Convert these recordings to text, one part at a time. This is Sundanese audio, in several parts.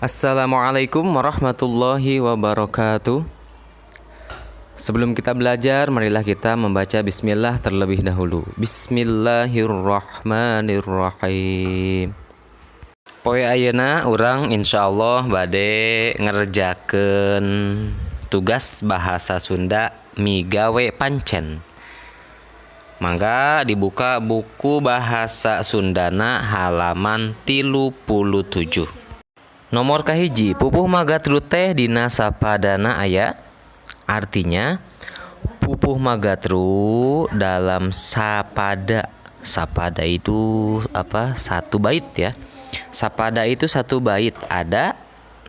Assalamualaikum warahmatullahi wabarakatuh. Sebelum kita belajar, marilah kita membaca bismillah terlebih dahulu. Bismillahirrahmanirrahim. Poe ayeuna urang insyaallah bade ngerjakeun tugas bahasa Sunda migawe pancen. Mangga dibuka buku bahasa Sundana halaman 37. Nomor kahiji, pupuh magatru teh dina sapadana aya. Artinya, pupuh magatru dalam sapada. Sapada itu apa? Satu bait ya. Sapada itu satu bait ada.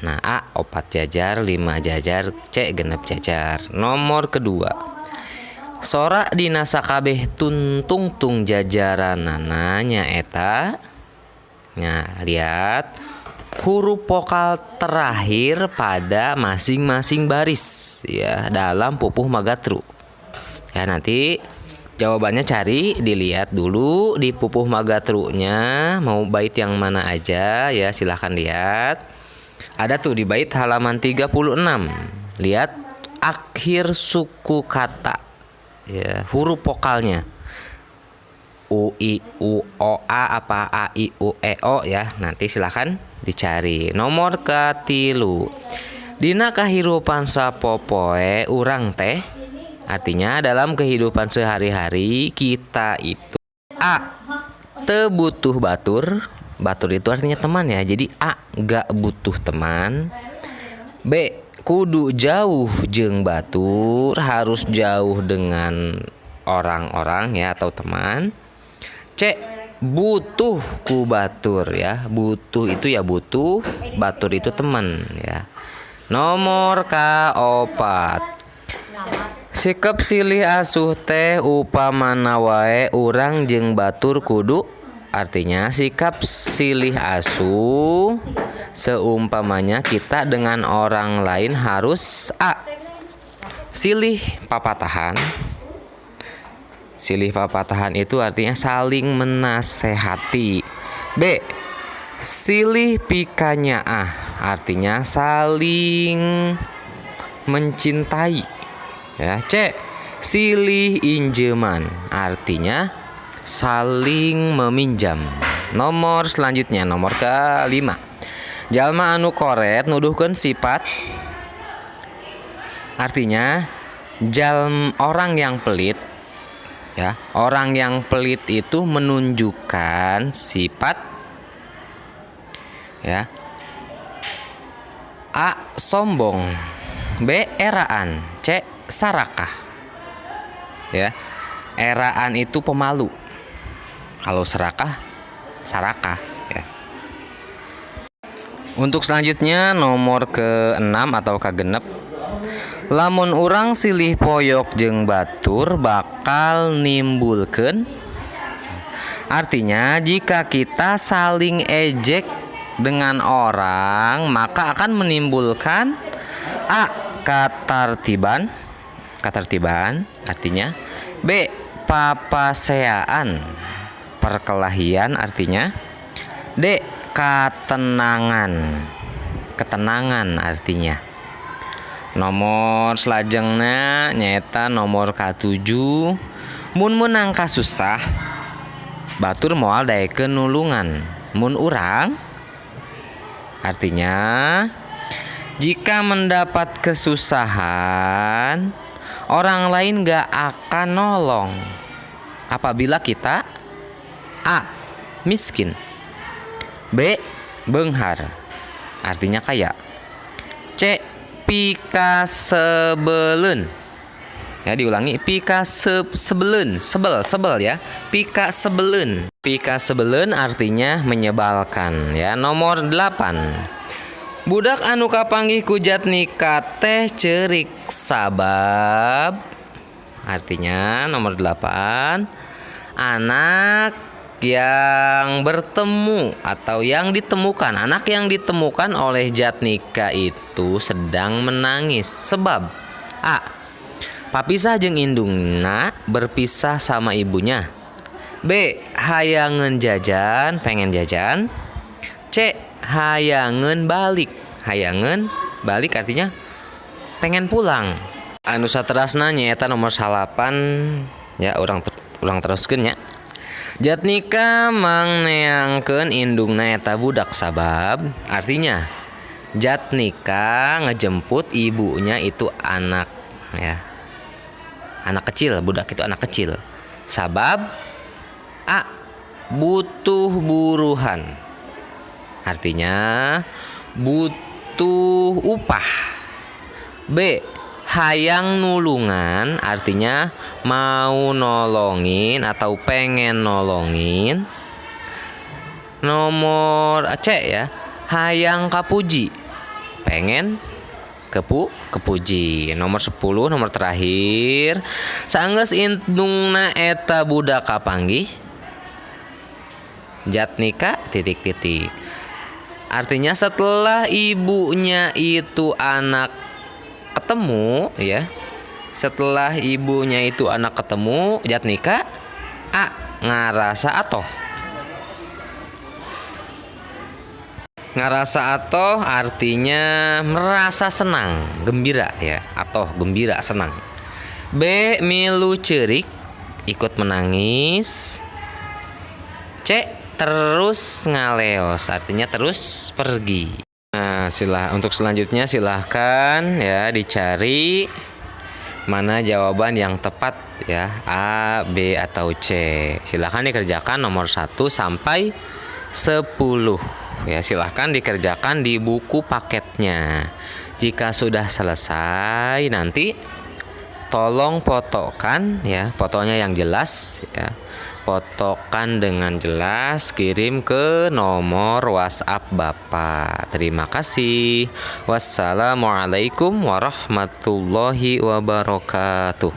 Nah, A opat jajar, lima jajar, C 6 jajar. Nomor kedua. Sora dina sakabeh tungtung jajaranana nyaeta. Nah, lihat huruf vokal terakhir pada masing-masing baris ya dalam pupuh magatru. Ya, nanti jawabannya cari, dilihat dulu di pupuh magatrunya mau bait yang mana aja ya, silahkan lihat. Ada tuh di bait halaman 36. Lihat akhir suku kata ya, huruf vokalnya. U I U O A apa A I U E O ya. Nanti silahkan dicari. Nomor katilu. Dina kahirupan sapopoe urang teh, artinya dalam kehidupan sehari-hari kita itu: A teu butuh batur. Batur itu artinya teman ya. Jadi A gak butuh teman. B kudu jauh jeung batur, harus jauh dengan orang-orang ya atau teman. C butuh ku batur ya. Butuh itu ya butuh, batur itu teman ya. Nomor kaopat. Sikep silih asuh teh upamana wae urang jeung batur kudu. Artinya, sikap silih asuh seumpamanya kita dengan orang lain harus: A silih papatahan. Silih papatahan itu artinya saling menasehati. B silih pikanyaah, artinya saling mencintai ya. C silih injeman, artinya saling meminjam. Nomor selanjutnya, nomor kelima. Jalma anu koret nuduhkeun sifat. Artinya, orang yang pelit ya, orang yang pelit itu menunjukkan sifat ya. A sombong, B eraan, C sarakah. Ya. Eraan itu pemalu. Kalau serakah, sarakah ya. Untuk selanjutnya, nomor ke-6 atau ke-6. Lamun urang silih poyok jeung batur bakal nimbulkeun. Artinya, jika kita saling ejek dengan orang, maka akan menimbulkan: A katartiban, katartiban artinya. B papaseaan, perkelahian artinya. D katenangan, ketenangan artinya. Nomor selajengna nyaeta nomor K7. Mun meunang kasusah, batur moal daekeun nulungan mun urang. Artinya, jika mendapat kesusahan, orang lain gak akan nolong apabila kita: A miskin, B beunghar, artinya kaya, C pikasebeleun. Ya, diulangi, pikasebeleun, sebel, sebel ya. Pikasebeleun. Pikasebeleun artinya menyebalkan ya. Nomor 8. Budak anu kapanggih ku Jatnika teh ceurik sabab. Artinya, nomor 8, anak yang bertemu atau yang ditemukan, anak yang ditemukan oleh Jatnika itu sedang menangis sebab: A papisah jeung indungna, berpisah sama ibunya. B hayangeun jajan, pengen jajan. C Hayangeun balik. Hayangeun balik artinya pengen pulang. Anu saterasna nyaeta nomor 9 ya, urang teruskeun nya. Jatnika mangneangkeun indungna eta budak sabab, artinya Jatnika ngejemput ibunya itu anak ya. Anak kecil, budak itu anak kecil. Sabab A, butuh buruhan. Artinya butuh upah. B, hayang nulungan, artinya mau nolongin atau pengen nolongin. Nomor C ya, hayang kapuji, pengen kepuji. Nomor 10, nomor terakhir, sanggeus indungna eta budak kapanggih Jatnika titik-titik. Artinya setelah ibunya itu anak ketemu ya, setelah ibunya itu anak ketemu Jatnika, A, ngarasa atoh. Ngarasa atoh artinya merasa senang, gembira ya, atoh gembira, senang. B, milu ceurik, ikut menangis. C, terus ngaleos, artinya terus pergi. Nah, untuk selanjutnya silahkan ya dicari mana jawaban yang tepat ya, A, B atau C. Silahkan dikerjakan nomor 1 sampai 10 ya, silahkan dikerjakan di buku paketnya. Jika sudah selesai nanti tolong fotokan ya, fotonya yang jelas ya. Fotokan dengan jelas, kirim ke nomor WhatsApp Bapak. Terima kasih. Wassalamualaikum warahmatullahi wabarakatuh.